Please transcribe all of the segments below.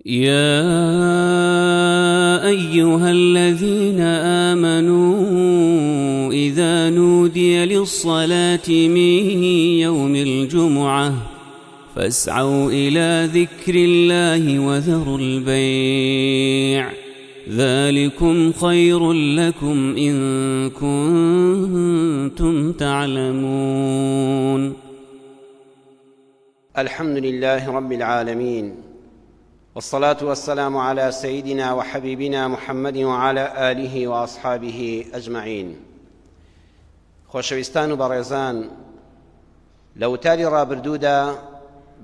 يا أيها الذين آمنوا إذا نودي للصلاة من يوم الجمعة فاسعوا إلى ذكر الله وذروا البيع ذلكم خير لكم إن كنتم تعلمون. الحمد لله رب العالمين والصلاة والسلام على سيدنا وحبيبنا محمد وعلى آله وأصحابه أجمعين. خۆشەویستان و بەڕێزان، لە وتاری ڕابردوودا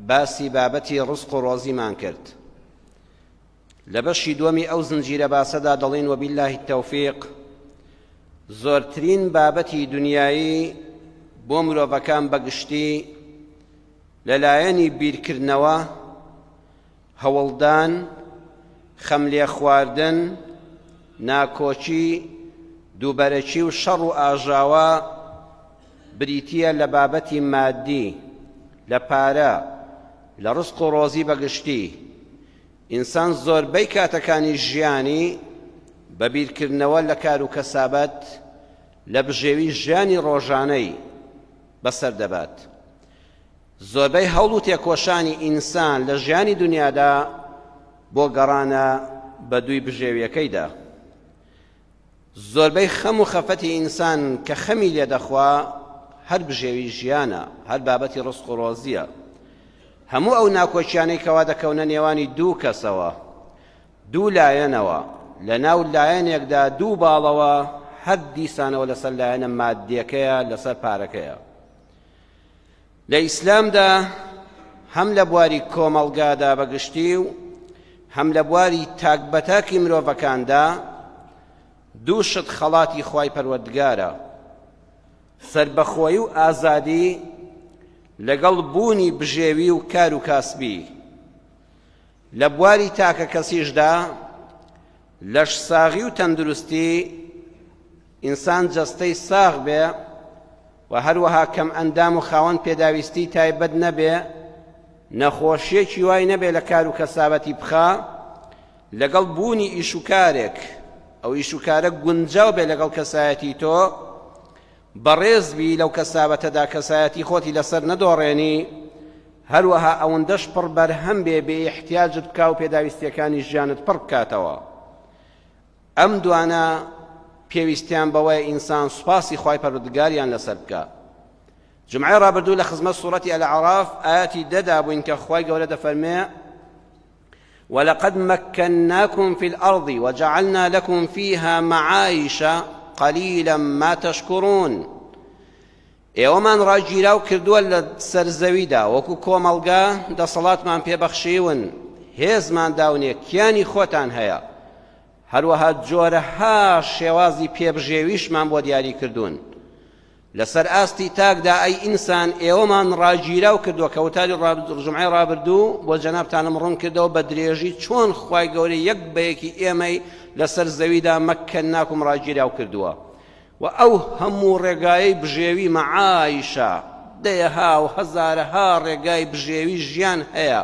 باسی بابەتی ڕزق و ڕۆزیمان کرد. لە بەشی دووەمی ئەو زنجیرە باسەدا دەڵێین وباللە التوفیق، زۆرترین بابەتی دنیایی بۆ مرۆڤەکان بەگشتی لەلایەنی بیرکردنەوە، هەوڵدان، خەم لێخواردن، ناکۆکی، دووبەرەکی و شەڕ و ئاژاوە بریتییە لە بابەتی مادی، لە پارە، لە ڕزق و ڕۆزی بەگشتی. ئینسان زۆربەی کاتەکانی ژیانی بە بیرکردنەوە لە کار و کەسابەت، لە بژێوی ژیانی ڕۆژانەی بەسەر دەبات. زۆربەی هەوڵ و تێکۆشانی ئینسان لە ژیانی دنیادا بۆ گەڕانە بە دووی بژێویەکەیدا. زۆربەی خەم و خەفەتی ئینسان کە خەمی لێ دەخوا هەر بژێوی ژیانە، هەر بابەتی ڕزق و ڕۆزییە. هەموو ئەو ناکۆکیانەی کەوا دەکەونە نێوانی دوو کەسەوە، دوو لایەنەوە، لە ناو لایەنێکدا دوو باڵەوە، هەر دیسانەوە لەسەر لایەنە ماددیەکەیە، لەسەر پارەکەیە. لە ئیسلامدا هەم لە بواری کۆمەڵگادا بە گشتی و هەم لە بواری تاک بە تاکی مرۆڤەکاندا دوو شت خەڵاتی خوای پەروەردگارە، سەربەخۆیی و ئازادی لەگەڵ بوونی بژێوی و کار و کاسبی. لە بواری تاکەکەسیشدا لەشساغی و تەندروستی، ئینسان جەستەی ساغ بێ و هەروەها کەم ئەندام و خاوەن پێداویستی تایبەت نەبێ، نەخۆشیەکی وای نەبێ لە کار و کەسابەتی بخا، لەگەڵ بوونی ئیش و کارێک، ئەو ئیش و کارە گونجاو بێ لەگەڵ کەسایەتی تۆ، بەڕێز بی لەو کەسابەتەدا کەسایەتی خۆتی لەسەر نەدۆڕێنی، هەروەها ئەوەندەش پڕ بەرهەم بێ بێ ئیحتیاجت بکا و پێداویستیەکانی ژیانت پڕ بکاتەوە. ئەم دوانە پێویستیان بەوەیە ئینسان سوپاسی خوای پەروەردگاریان لەسەر بکا. جومعەی ڕابردوو لە خزمەت سوڕەتی ئەلئەعراف ئایەتی دەدا بووین کە خوای گەورە دەفەرمێ ولقد مكناكم في الأرض وجعلنا لكم فيها معايش قليلا ما تشكرون. ئێوەمان ڕاگیراو کردووە لە سەر زەویدا وەکو کۆمەڵگا دەسەڵاتمان پێبەخشیون، هێزمان داونێ، کیانی خۆتان هەیە، هەروەها جۆرەها شێوازی پێبژێویشمان بۆ دیاری کردوون. لەسەر ئاستی تاکدا ئەی ئینسان ئێوەمان ڕاگیراو کردووە کە وتاری جومعەی ڕابردوو بۆ جەنابتانم ڕوون کردەوە بە درێژی چۆن خوای گەورە یەک بە یەکی ئێمەی لەسەر زەویدا مەککەناکم ڕاگیراو کردووە. وە ئەو هەموو ڕێگایەی بژێوی مەعایشە، دەیەها و هەزارەها ڕێگای بژێوی ژیان هەیە،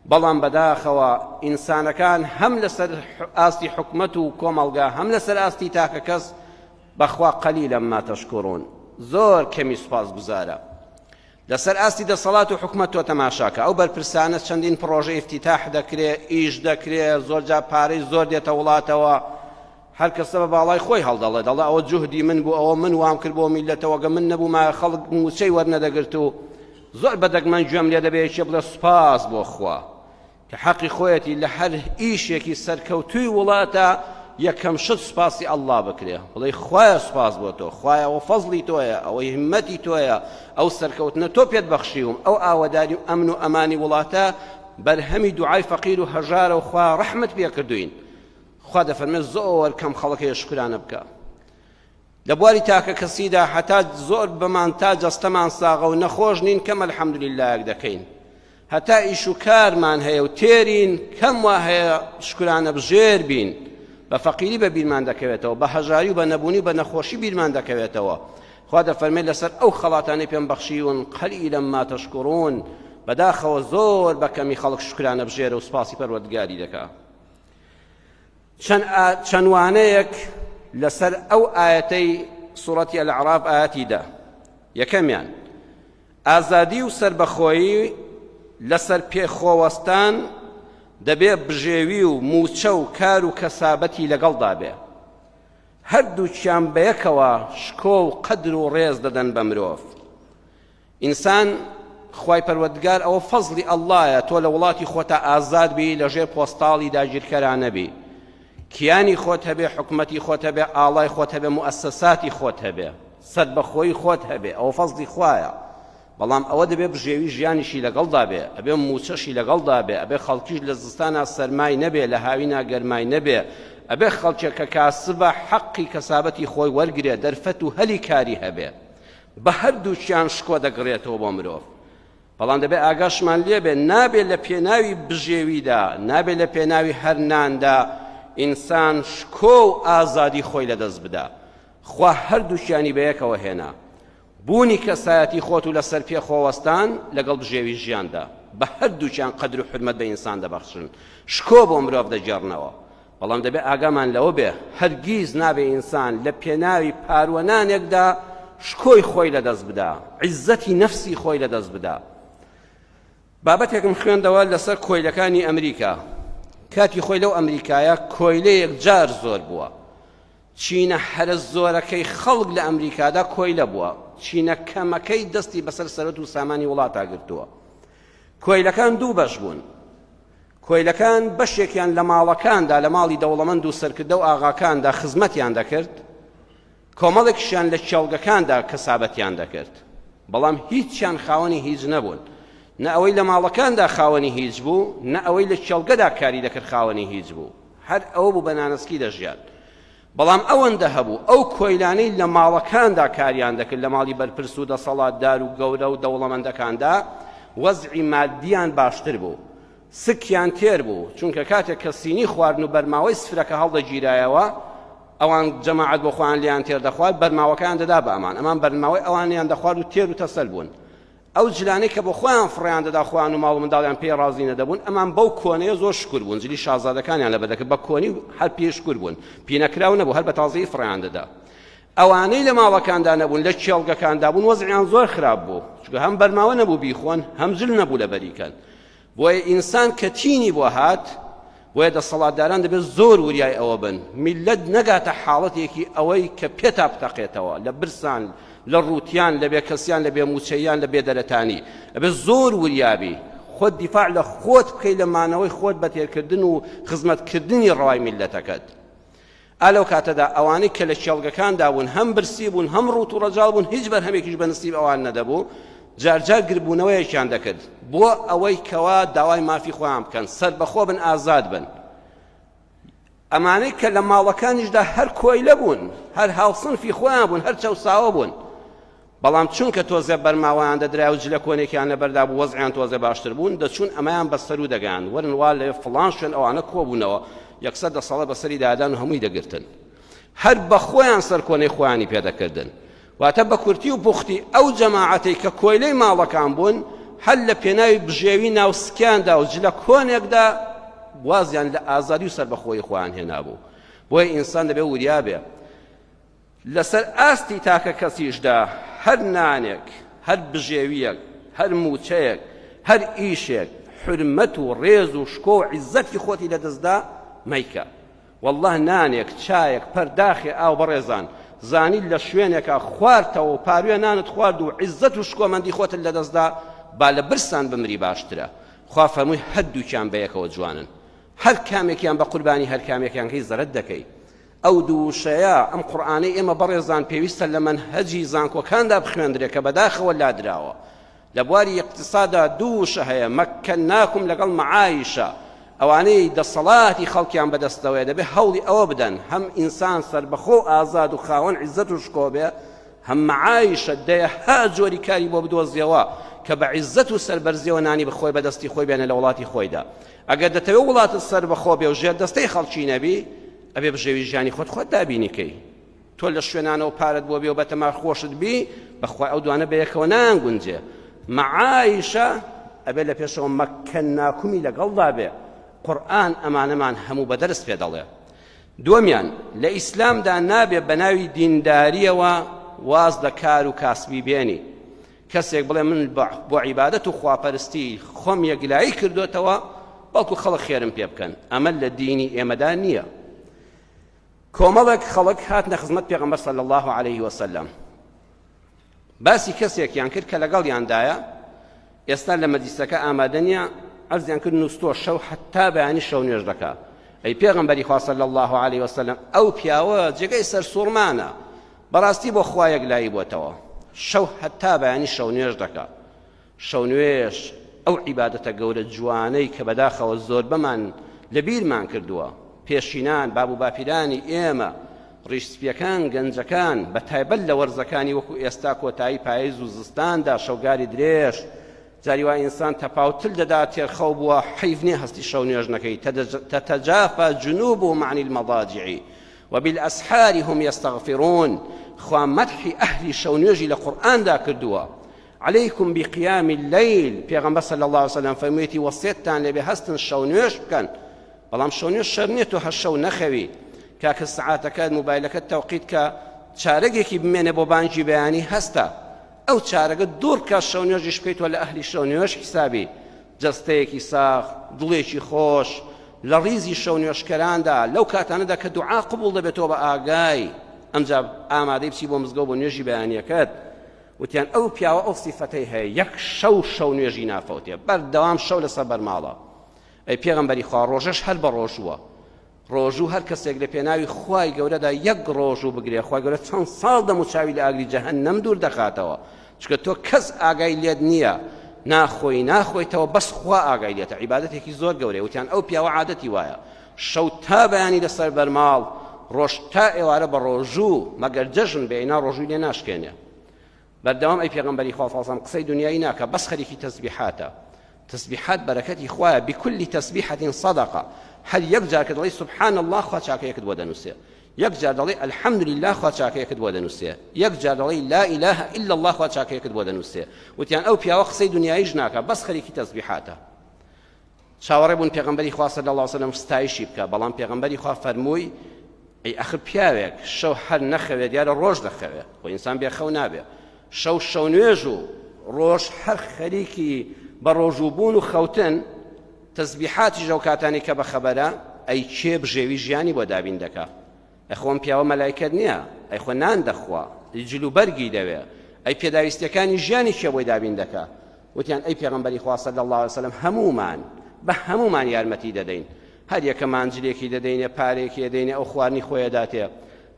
بەڵام بەداخەوە ئینسانەکان هەم لەسەر ئاستی حکومەت و کۆمەڵگا هەم لەسەر ئاستی تاکەکەس بەخوا قەلیلا ما تشکرون زۆر کەمی سوپاسگوزارە. لەسەر ئاستی دەسەڵات و حکومەت تۆ تەماشاکە ئەو بەرپرسانە چەندین پڕۆژە ئیفتیتاح دەکرێ، ئیش دەکرێ، زۆرجار پارەی زۆر دێتە وڵاتەوە، هەر کەسە بە باڵای خۆی هەڵدەڵێ، دەڵێ ئەوە جوهدی من بوو، ئەوە من وام کرد بۆ میللەتەوە، گە من نەبوومایە خەڵک مووچەی وەرنەدەگرت و زۆر بە دەگمەن گوێم لێ دەبێ یەکێ بڵێ سوپاس بۆ خوا. کە حەقی خۆیەتی لە هەر ئیشێکی سەرکەوتووی وڵاتە یەکەم شت سوپاسی ئەڵڵا بکرێ بڵێ خوایە سوپاس بۆ تۆ خوایە ئەوە فەزڵی تۆیە ئەوە هیممەتی تۆیە ئەو سەرکەوتنە تۆ پێت بەخشیوم ئەو ئاوەدانی و ئەمن و ئەمانی وڵاتە بەرهەمی دوعای فەقیر و هەژارە و خوا ڕەحمت پێ کردوین خوا دەفەرمێ زۆر کەم خەڵک هەیە شوکرانە بکە لە بواری تاکەکەسیدا هەتا زۆر بەمان تا جەستەمان ساغە و نەخۆش نین کەم الحمدللەیەک دەکەین هەتا ئیش و کارمان هەیە و تێرین کەم وا هەیە شکرانە بژێر بین بە فەقیری بە بیرمان دەکەوێتەوە بە هەژاری و بە نەبوونی و بە نەخۆشی بیرمان دەکەوێتەوە خوا دەفەرمێت لەسەر ئەو خەڵاتانەی پێم بەخشیون قەلیلا ما تشکرون. بەداخەوە زۆر بە کەمی خەڵک شوکرانە بژێرە و سوپاسی پەروەردگاری دەکا. چەند وانەیەک لەسەر ئەو ئایەتەی سوڕەتی الأعراف ئایەتی دە. یەکەمیان، ئازادی و سەربەخۆیی لەسەر پێ خۆوەستان دەبێ بژێوی و مووچە و کار و کەسابەتی لەگەڵدا بێ. هەردووکیان بەیەکەوە شکۆ و قەدر و ڕێز دەدەن بە مرۆڤ. ئینسان خوای پەروەردگار ئەوە فەزڵی ئەڵڵایە تۆ لە وڵاتی خۆتا ئازاد بی لە ژێر پۆستاڵی داگیرکەرا نەبی کیانی خۆت هەبێ حکومەتی خۆت هەبێ ئاڵای خۆت هەبێ موئەسەساتی خۆت هەبێ سەربەخۆیی خۆت هەبێ ئەوە فەزڵی خوایە بەڵام ئەوە دەبێ بژێوی ژیانیشی لەگەڵدا بێ ئەبێ موچەشی لەگەڵدا بێ ئەبێ خەڵکیش لە زستانا سەرمای نەبێ لە هاوینا گەرمای نەبێ ئەبێ خەڵکێک کە کاسبە حەقی کەسابەتی خۆی وەرگرێ دەرفەت و هەلی کاری هەبێ بە هەردووکیان شکۆ دەگڕێتەوە بۆ مرۆڤ. بەڵام دەبێت ئاگاشمان لێبێ نابێت لە پێناوی بژێویدا، نابێت لە پێناوی هەر ناندا ئینسان شکۆ و ئازادی خۆی لەدەست بدا. خوا هەردووکیانی بەیەکەوە هێنا. بوونی کەسایەتی خۆت و لەسەر پێ خۆوەستان لەگەڵ بژێوی ژیاندا. بە هەردووکیان قەدر و حورمەت بە ئینسان دەبەخشن. شکۆ بۆ مرۆڤ دەگێڕنەوە. بەڵام دەبێ ئاگامان لەوە بێ هەرگیز نابێ ئینسان لە پێناوی پاروە نانێکدا شکۆی خۆی لەدەست بدا، عیزەتی نەفسی خۆی لەدەست بدا. بابەتێکم خوێندەوە لەسەر کۆیلەکانی ئەمریکا. کاتی خۆی لەو ئەمریکایە کۆیلە یەکجار زۆر بووە. چینە هەرە زۆرەکەی خەڵک لە ئەمریکادا کۆیلە بووە، چینە کەمەکەی دەستی بەسەر سەرەت و سامانی وڵاتا گرتووە. کۆیلەکان دوو بەش بوون. کۆیلەکان بەشێکیان لە ماڵەکاندا لە ماڵی دەوڵەمەند و سەرکردە و ئاغاکاندا خزمەتیان دەکرد، کۆمەڵێکیشیان لە کێڵگەکاندا کەسابەتیان دەکرد، بەڵام هیچیان خاوەنی هیچ نەبوون، نە ئەوەی لە ماڵەکاندا خاوەنی هیچ بوو، نە ئەوەی لە کێڵگەدا کاری دەکرد خاوەنی هیچ بوو، هەر ئەوە بوو بە نانەسکی دەژیان. بەڵام ئەوەندە هەبوو ئەو کۆیلانەی لە ماڵەکاندا کاریان دەکرد، لە ماڵی بەرپرس و دەسەڵاتدار و گەورە و دەوڵەمەندەکاندا، وەزعی ماددیان باشتر بوو، سکیان تێر بوو، چونکە کاتێک کە سینی خواردن و بەرماوەی سفرەکە هەڵدەگیرایەوە، ئەوان جەماعەت بۆ خۆیان لێیان تێر دەخوارد، بەرماوەکەیان دەدا بە ئەمان، ئەمان بەرماوەی ئەوانیان دەخوارد و تێر و تەسەل بوون. ئەو جلانەی کە بۆ خۆیان فڕێیان دەدا خۆیان و ماڵ و منداڵیان پێی ڕازی نەدەبوون، ئەمان بەو کۆنەیە زۆر شکور بوون، جلی شازادەکانیان لەبەر دەکرد بە کۆنی و هەر پێی شکور بوون، پینەکراو نەبوو، هەر بە تازەیی فڕێیان دەدا. ئەوانەی لە ماڵەکاندا نەبوون، لە کێڵگەکاندا بوون، وەزعیان زۆر خراپ بوو، چونکە هەم بەرماوە نەبوو بیخۆن، هەم جل نەبوو لەبەری کەن. بۆیە ئینسان کە تینی بۆ هات، بۆیە دەسەڵاتداران دەبێت زۆر وریای ئەوە بن میللەت نەگاتە حاڵەتێکی ئەوەی کە پێتا بتەقێتەوە لە برسان، لە ڕووتیان، لە بێکەسیان، لە بێمووچەییان، لە بێدەرەتانی. ئەبێت زۆر وریابی، خۆت دیفاع لە خۆت بکەی لە مانەوەی خۆت بە تێرکردن و خزمەتکردنی ڕەوای میللەتەکەت. ئا لەو کاتەدا ئەوانەی کە لە کێڵگەکاندا بوون هەم برسی بوون هەم ڕووت و ڕەجاڵ بوون هیچ بەرهەمێکیش بە نسیب ئەوان نەدەبوو جارجار گربوونەوەیەکیان دەکرد بۆ ئەوەی کەوا داوای مافی خۆیان بکەن سەربەخۆ بن ئازاد بن ئەمانەی کە لە ماڵەکانیشدا هەر کۆیلە بوون هەر هاوسنفی خۆیان بوون هەر چەوساوە بوون بەڵام چونکە تۆزێ بەرماوەیان دەدرای و جلە کۆنێکیان لەبەردا بوو وەزعیان تۆزێ باشتر بوون، دەچوون ئەمەیان بە سەروو دەگەیاند، وەرن وا لە فڵان شوێن ئەوانە کۆبوونەوە، یەکسەر دەسەڵات بە سەری دادان و هەمووی دەگرتن. هەر بە خۆیان سەرکۆنەی خۆیانی پێ دەکردن. واتە بە کورتی و پوختی ئەو جەماعەتەی کە کۆیلەی ماڵەکان بوون، هەر لە پێناوی بژێوی ناو سکیاندا و جلە کۆنێکدا وازیان لە ئازادی و سەربەخۆیی خۆیان هێنابوو. بۆیە ئینسان دەبێ وریا بێ. لەسەر ئاستی تاکەکەسیشدا هەر نانێک، هەر بژێوییەک، هەر مووچەیەک، هەر ئیشێک حورمەت و ڕێز و شکۆ و عیززەتی خۆتی لەدەستدا مەیکە. وەڵڵا نانێک، چایەک، پەرداخێ ئاو بەڕێزان، زانیت لە شوێنێکا خوارتەوە و پاروێ نانت خوارد و عیززەت و شکۆمەندی خۆتت لەدەستدا، با لە برسان بمری باشترە. خوا فەرمووی هەردووکیان بەیەکەوە جوانن. هەر کامێکیان بە قوربانی هەر کامێکیان کەی زەرەد دەکەی. ئەو دوو وشەیە، ئەم قورئانەی ئێمە بەڕێزان پێویستە لە مەنهەجی زانکۆکاندا بخوێندرێ کە بەداخەوە لادراوە. لە بواری ئیقتیسادا دوو وشە هەیە، مەککەناکم لەگەڵ مەعایشە. ئەوانەی دەسەڵاتی خەڵکیان بەدەستەوەیە دەبێ هەوڵی ئەوە بدەن هەم ئینسان سەربەخۆ و ئازاد و خاوەن عیزەت و شکۆ بێ، هەم مەعایشە دەیەها جۆری کاری بۆ بدۆزیەوە کە بە عیزەت و سەربەرزیەوە نانی بخۆی بەدەستی خۆی بێنێ لە وڵاتی خۆیدا. ئەگەر دەتەوێ وڵاتت سەربەخۆ بێ و ژێردەستەی خەڵکی نەبی، ئەبێ بژێوی ژیانی خۆت خۆت دابینی کەی تۆ لە شوێنانەوە پارەت بۆ بێ و بەتەما خۆشت بی بەخوای ئەو دوانە بەیەکەوە نایانگونجێ مەعایشە. ئەبێ لە پێشەوە مەککەنناکومی لەگەڵدا بێ. قورئان ئەمانەمان هەموو بە دەرس پێ دەڵێ. دووەمیان، لە ئیسلامدا نابێ بە ناوی دیندارییەوە واز لە کار و کاسبی بێنی. کەسێک بڵێ من بۆ عیبادەت و خواپەرستی خۆم یەکلایی کردۆتەوە، بەڵکو خەڵک خێرم پێ بکەن، ئەمە لە دینی ئێمەدا نییە. کۆمەڵێک خەڵک هاتنە خزمەت پێغەمبەر صلی الله علیه وسلم، باسی کەسێکیان کرد کە لەگەڵیاندایە، ئێستا لە مەجلیسەکە ئامادە نییە، عەرزیان کرد نووستووە شەو حەتا بەیانی شەو نوێژ دەکا. ئەی پێغەمبەری خوا صلی الله علیه وسلم ئەو پیاوە جێگەی سەرسوڕمانە، بەڕاستی بۆ خوا یەکلایی بۆتەوە، شەو هەتا بەیانی شەو نوێژ دەکا. شەونوێژ ئەو عیبادەتە گەورە جوانەی کە بەداخەوە زۆربەمان لەبیرمان کردووە، پێشینان، باب و باپیرانی ئێمە، ڕیش سپیەکان، گەنجەکان، بەتایبەت لە وەرزەکانی وەکو ئێستا کۆتایی پایز و زستاندا شەوگاری درێژ، جاری وا ئینسان تەپاو تل دەدا تێرخەو بووە حەیف نیە هەستی شەو نوێژ نەکەی، تتجافی جنوبهم عن المضاجع وبالاسحار هم یستغفرون، خوا مەدحی ئەهلی شەو نوێژی لە قورئاندا کردووە، علیکم بقیام اللیل، پێغەمبەر صلی اللە علیە وسلم فەرموویەتی وەسیەتتان لێبێ هەستن شەو نوێژ بکەن، بەڵام شەو نوێژ شەرت نییە تۆ هەر شەو نەخەوی، کاکە سەعاتەکەت موبایلەکەت تەوقیت کە چارەگێکی بمێنێ بۆ بانگی بەیانی هەستە ئەو چارەگە دوور بکە شەو نوێژیش بکەیت تۆ لە ئەهلی شەو نوێژ حیسابی جەستەیەکی ساغ دڵێکی خۆش لە ڕیزی شەو نوێژکەراندا لەو کاتانەدا کە دوعا قبوڵ دەبێتەوە بە ئاگای ئەمجا ئامادەی بچی بۆ مزگەوت بۆ نوێژی بەیانیەکەت وتیان ئەو پیاوە ئەو سیفەتەی هەیە یەک شەو شەو نوێژی نافەوتێ بەردەوام شەو لەسەر بەرماڵە ئەی پێغەمبەری خوا ڕۆژەش هەر بە ڕۆژووە ڕۆژوو هەر کەسێک لە پێناوی خوای گەورەدا یەک ڕۆژوو بگرێ خوای گەورە چەند ساڵ دەم و چاوی لە ئاگری جەهەنەم دوور دەخاتەوە چونکە تۆ کەس ئاگای لێت نییە ناخۆی ناخۆیتەوە بەس خوا ئاگای لێتە عیبادەتێکی زۆر گەورەیە وتیان ئەو پیاوە عادەتی وایە شەو تا بەیانی لەسەر بەرماڵ، ڕۆژ تا ئێوارە بە ڕۆژوو، مەگەر جەژن بێ ئینا ڕۆژووی لێ ناشکێنێ. بەردەوام ئەی پێغەمبەری خوا صلی اللە قسەی دنیایی ناکا بەس خەریکی تەسبیحاتە. تەسبیحات بەرەکەتی خوایە بكل تسبیحة صدقە. هەر یەک جار کە دەڵێی سبحان اللە خوا چاکەیەکت بۆ دەنووسێ. یەک جار دەڵێی الحمد لله خوا چاکەیەکت بۆ دەنووسێ. یەک جار دەڵێی لا اله الا اللە خوا چاکەیەکت بۆ دەنووسێ. وتیان ئەو پیاوە قسەی دنیاییش ناکا بەس خەریکی تەسبیحاتە. چاوەڕێ بوون پێغەمبەری خوا صلی اللە علیه وسلم ستایشی بکا، بەڵام پێغەمبەری خوا فەرمووی ئەی ئەخر پیاوێک شەو هەر نەخەوێ دیارە ڕۆژ دەخەوێ، خۆ ئینسان بێخەو نابێ، شەو شەو نوێژ و ڕۆژ هەر خەریکی بە ڕۆژوو بوون و خەوتن، تەسبیحاتیش ئەو کاتانەی کە بەخەبەرە، ئەی کێ بژێوی ژیانی بۆ دابین دەکا؟ ئەی خۆ ئەم پیاوە مەلایکەت نییە، ئەی خۆ نان دەخوا، ئەی جل و بەرگی دەوێ، ئەی پێداویستیەکانی ژیانی کێ بۆی دابین دەکا؟ وتیان ئەی پێغەمبەری خوا صلی اللە علیە وسلم هەموومان بە هەموومان یارمەتی دەدەین، هەر یەکەمان جلێکی دەدەینێ، پارەیەکی دەدەینێ، ئەو خواردنی خۆی ئەداتێ.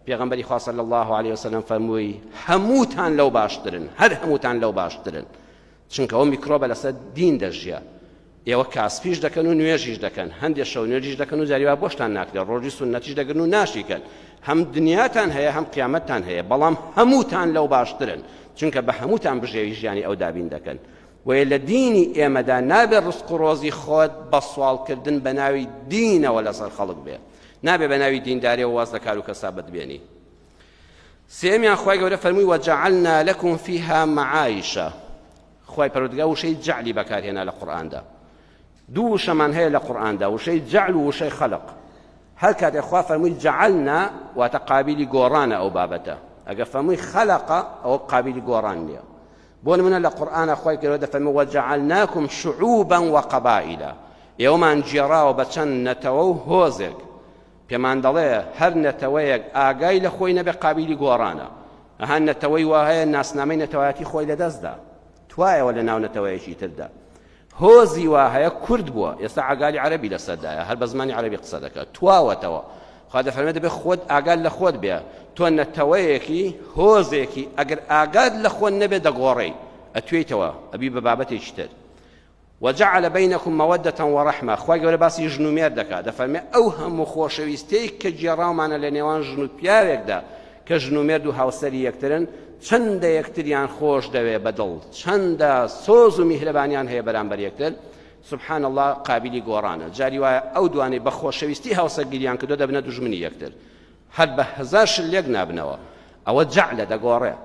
پێغەمبەری خوا صلی اللە علیە وسلم فەرمووی هەمووتان لەو باشترن، هەر هەمووتان لەو باشترن. چونکە ئەو میکرۆبە لەسەر دین دەژیا. ئێوە کاسپیش دەکەن و نوێژیش دەکەن، هەندێ شەو نوێژیش دەکەن و جاری وا بۆشتان ناکرێت، ڕۆژی سوننەتیش دەگرن و ناشیکەن، هەم دنیاتان هەیە هەم قیامەتتان هەیە، بەڵام هەمووتان لەو باشترن، چونکە بە هەمووتان بژێوی ژیانی ئەو دابین دەکەن. بۆیە لە دینی ئێمەدا نابێت ڕزق و ڕۆزی خۆت بە سواڵکردن بە ناوی دینەوە لەسەر خەڵک بێ، نابێ بە ناوی دینداریەوە واز لە کار و کەسابەت بێنی. سێیەمیان خوای گەورە فەرمووی وجعلنا لکم فیها معایش خوای پەروەردگار وشەی جعلی بەکارهێنا لە قورئاندا دوو وشەمان هەیە لە قورئاندا وشەی جعل و وشەی خەلق هەر کاتێک خوا فەرمووی جعلنا واتە قابلی گۆڕانە ئەو بابەتە ئەگەر فەرمووی خەلقە ئەوە قابلی گۆڕان نییە بۆ نمونە لە قورئانە خوای گەورە دەفەرموێ وجعلناکم شعوبا وقبائل ئێوەمان گێڕاوە بە چەند نەتەوە و هۆزێک پێمان دەڵێ هەر نەتەوەیەک ئاگای لە خۆی نەبێ قابیلی گۆڕانە. ئەها نەتەوەی وا هەیە ناسنامەی نەتەوایەتی خۆی لەدەست دا، توایەوە لە ناو نەتەوەیەکی تردا. هۆزی وا هەیە کورد بووە، ئێستا عەگالی عەرەبی لەسەردایە، هەر بە زمانی عەرەبی قسە دەکات، تواوەتەوە. خوا دەفەرمێ دەبێ خۆت ئاگات لە خۆت بێ، تۆ نەتەوەیەکی، هۆزێکی، ئەگەر ئاگات لە خۆت نەبێ دەگۆڕێی، ئەتوێیتەوە، ئەبی بە بابەتێکی تر. وجعل بینکم مودە ورحمە، خوای گەورە باسی ژن و مێرد دەکات دەفەرمێ ئەو هەموو خۆشەویستیەی کە گێڕاومانە لە نێوان ژن و پیاوێکدا کە ژن و مێرد و هاوسەری یەکترن چەندە یەکتریان خۆش دەوێ بە دڵ چەندە سۆز و میهرەبانیان هەیە بەرامبەر یەکتر سبحان الله قابلی گۆڕانە جاری وایە ئەو دوانەی بە خۆشەویستی هاوسەرگیریان کردو دەبنە دوژمنی یەکتر هەر بە هەزار شل لێک نابنەوە ئەوە جەعلە دەگۆڕێ.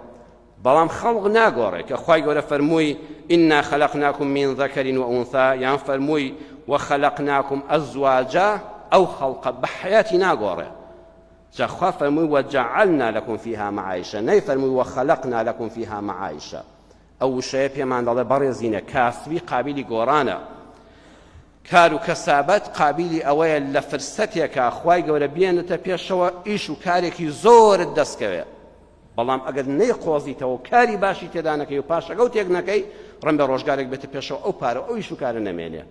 بەڵام خەڵق ناگۆڕێ کە خوای گەورە فەرمووی إنا خلقناكم من ذكر وأنثى یان فەرمووی وخلقناكم أزواجا ئەو خەڵقە بە حەیاتی ناگۆڕێ جا خوا فەرمووی وجعلنا لكم فيها معايشة نەیفەرمووی وخلقنا لكم فيها معايشة ئەو وشەیە پێمان دەڵێ بەڕێزینە کاسبی قابلی گۆڕانە کار و کەسابەت قابلی ئەوەیە لە فرسەتێکا خوای گەورە بێنێتە پێشەوە ئیش و کارێکی زۆرت دەستکەوێ بەڵام ئەگەر نەیقۆزیتەوە و کاری باشی تێدا نەکەی و پاشەکەوتێک نەکەی ڕەنگە ڕۆژگارێک بێتە پێشەوە ئەو پارە و ئەو ئیش و کارە نەمێنێ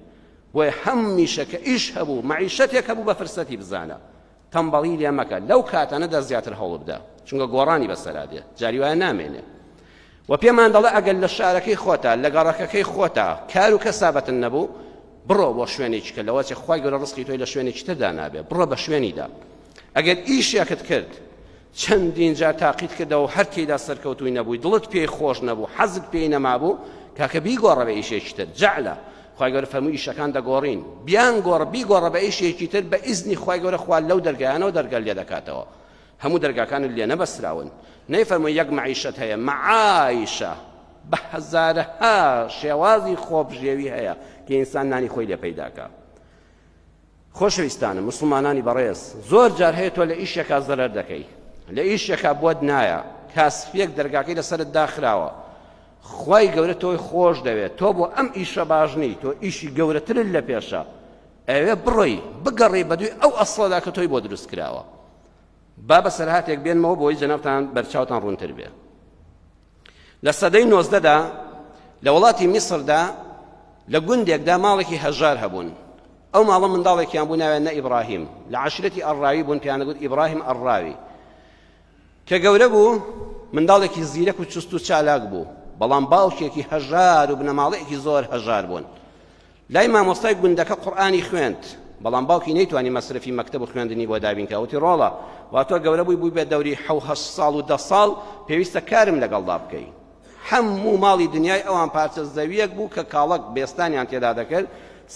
بۆیە هەمیشە کە ئیش هەبوو مەعیشەتێک هەبوو بە فرسەتی بزانە تەمبەڵی لێ مەکە لەو کاتانەدا زیاتر هەوڵ بدە چونکە گۆڕانی بەسەرا دێ جاری وایە نامێنێ و پێمان دەڵێ ئەگەر لە شارەکەی خۆتا لە گەڕەکەکەی خۆتا کار و کەسابەتن نەبوو بڕۆ بۆ شوێنێکی کە لەوەچێ خوای گەورە ڕزقی تۆی لە شوێنێکی تردا نابێ بڕۆ بە شوێنیدا ئەگەر ئیشێکت کرد چەندین جار تاقیت کردەوە هەر تێیدا سەرکەوتووی نەبووی دڵت پێی خۆش نەبوو حەزت پێی نەمابوو کاکە بیگۆڕە بە ئیشێکی تر جەعلە خوای گەورە فەرمووی ئیشەکان دەگۆڕین بیان گۆڕ بیگۆڕە بە ئیشێکی تر بە ئیزنی خوای گەورە خوا لەو دەرگایانەوە دەرگا لێ دەکاتەوە هەموو دەرگاکانت لێ نەبەستراون نەیفەرمووی یەک مەعیشەت هەیە مەعایشە بە هەزارەها شێوازی خۆبژێوی هەیە کە ئینسان نانی خۆی لێ پەیداکە خۆشەویستانم موسڵمانانی بەڕێز زۆر جار هەیە تۆ لە ئیشێکا زەرەر دەکەی لە ئیشێکا بۆت نایە کاسپیەک دەرگاکەی لەسەرت داخراوە خوای گەورە تۆی خۆش دەوێت تۆ بۆ ئەم ئیشە باش نی تۆ ئیشی گەورەترت لە پێشە ئەوێ بڕۆی بگەڕێ بەدووی ئەو ئەسڵەدا کە تۆی بۆ دروست کراوە با بەسەرهاتێک بێنمەوە بۆی جەنابتان بەرچاوتان ڕوونتر بێ لە سەدەی نۆزدەدا لە وڵاتی میسردا لە گوندێکدا ماڵێکی هەژار هەبوون ئەو ماڵە منداڵێکیان بوو ناویان نە ئیبراهیم لە عەشرەتی ئەڕاوی بوون پێیان دەگوت ئیبراهیم ئەڕاوی کە گەورە بوو منداڵێکی زیرەک و چست و چالاک بوو بەڵام باوکێکی هەژار و بنەماڵەیەکی زۆر هەژار بوون لای مامۆستای گوندەکە قورئانی خوێند، بەڵام باوکی نەیتوانی مەسرەفی مەکتەب و خوێندنی بۆ دابین کا، وتی ڕۆڵە وا تۆ گەورە بووی بووی بە دەوری حەو هەشت ساڵ و دە ساڵ پێویستە کارم لەگەڵدا بکەی. هەموو ماڵی دنیای ئەوان پارچە زەوییەک بوو کە کاڵەک بێستانیان تێدا دەکرد،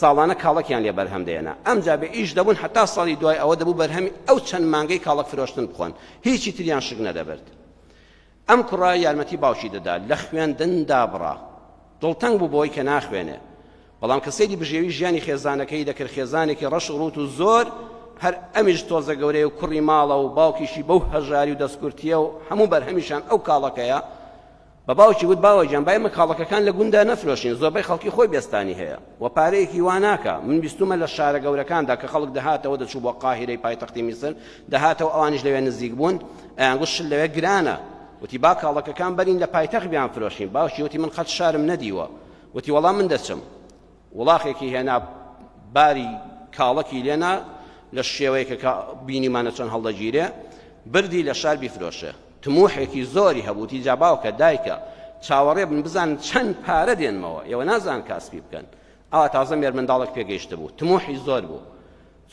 ساڵانە کاڵەکیان لێ بەرهەم دەهێنا. ئەمجا بێ ئیش دەبوون هەتا ساڵی دوای ئەوە دەبوو بەرهەمی ئەو چەند مانگەی کاڵەک فرۆشتن بخۆن، هیچی تریان شک نەدەبرد. ئەم کوڕە یارمەتی باوکی دەدا لە خوێندن دابڕا. دڵتەنگ بوو بەوەی کە ناخوێنێ. بەڵام کە سەیری بژێوی ژیانی خێزانەکەی دەکرد خێزانێکی ڕەش و ڕووت و زۆر هەر ئەمیش تۆزە گەورەیە و کوڕی ماڵە و باوکیشی بەو هەژاری و دەستکورتییە و هەموو بەرهەمیشیان ئەو کاڵەکەیە بە باوکی وت باوە گیان با ئێمە کاڵەکەکان لە گوندا نەفرۆشین زۆربەی خەڵکی خۆی بێستانی هەیە و پارەیەکی وا ناکا من بیستومە لە شارە گەورەکاندا کە خەڵک دەهاتەوە دەچوو بۆ قاهیرەی پایتەختی میسر دەهاتەوە ئەوانیش لەوێ نزیک بوون ئەیانگوت شت لەوێ گرانە وتی با کاڵەکەکان بەرین لە پایتەخت بیانفرۆشین باوکی وتی من قەت شارم نەدیوە وتی وەڵا من دەچم وڵاخێکی هێنا باری کاڵەکی لێنا لە شێوەیەکە کە بینیمانە چۆن هەڵدەگیرێ بردی لە شار بیفرۆشێ تموحێکی زۆری هەبووتی جا باوکە دایکە چاوەڕێ بن بزانن چەند پارە دێنمەوە ئێوە نازان کاسپی بکەن ئەوە تازە مێرمنداڵێک پێگەیشتە بوو تموحی زۆر بوو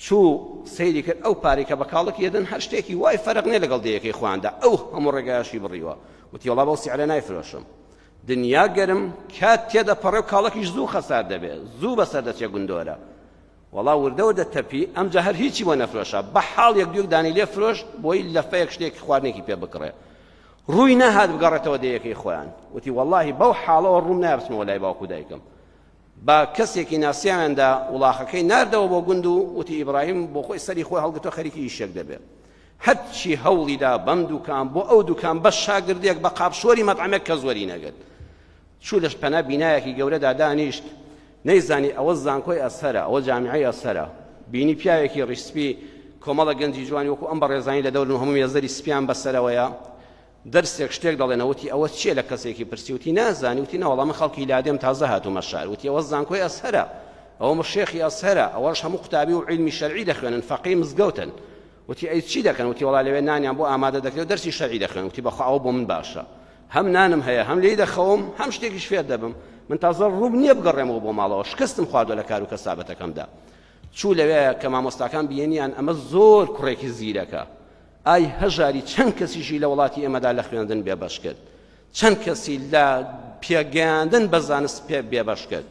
چوو سەیری کرد ئەو پارەی کە بە کاڵک یەدەن هەر شتێکی وای فەرق نیە لەگەڵ دێیەکەی خۆیاندا ئەو هەموو ڕێگایەشی بڕیوە وتی وەڵا بەو سعرە نایفرۆشم دنیا گەرم کات تێدەپەڕێ و کاڵەکیش زوو خەسار دەبێ زوو بەسەر دەچێ گوندۆرە وەڵا وردە وردە تەپی ئەمجا هەر هیچی بۆ نەفرۆشا بە حاڵ یەک دووک دانی لێ فرۆشت بۆی لەفەیەک شتێکی خواردنێکی پێ بکڕێ ڕووی نەهات بگەڕێتەوە دێیەکەی خۆیان وتی وەڵاهی بەو حاڵەوە ڕووم نایە بچمەوە لای باوک و دایکم بە کەسێکی ناسیاویاندا وڵاخەکەی ناردەوە بۆ گوند و وتی ئیبراهیم بۆ خۆی سەری خۆی هەڵگرتووە خەریکی ئیشێک دەبێ هەرچی هەوڵیدا بەم دوکان بۆ ئەو دوکان بە شاگردێک بە قاپشۆری مەتعەمێک کەس وەری نەگرت چوو لە پەنا بینایەکی گەورەدا دانیشت نەیزانی ئەوە زانکۆی ئەزهەرە ئەوە جامیعەی ئەزهەرە بینی پیاوێکی ڕیش سپی کۆمەڵە گەنجی جوانی وەکو ئەم بەڕێزانی لە دەورن و هەموو مێزەری سپیان بەسەرەوەیە دەرسێک شتێک دەڵێنەوە وتی ئەوە چییە لە کەسێکی پرسی وتی نازانی وتی نەوەڵا من خەڵکی لادێم تازە هاتوومە شار وتی ئەوە زانکۆی ئەزهەرە ئەوە شێخی ئەزهەرە ئەوەش هەموو قوتابی و عیلمی شەرعی دەخوێنن فەقێی مزگەوتن وتی ئەی چی دەکەن وتی وەڵا لەوێ نانیان بۆ ئامادە دەکرێت و دەرسی شەرعی دەخوێن وتی بەخوا ئەوە بۆ من باشە هەم نانم هەیە هەم لێی دەخەوم هەم شتێکیش فێر دەبم من تازە ڕووم نییە بگەڕێمەوە بۆ ماڵەوە شکستم خواردوە لە کار و کەسابەتەکەمدا چوو لەوێ کە مامۆستاکان بینیان ئەمە زۆر کوڕێکی زیرەکە ئای هەژاری چەند کەسیشی لە وڵاتی ئێمەدا لە خوێندن بێبەش کرد چەند کەسی لە پێگەیاندن بە زانست پێ بێبەش کرد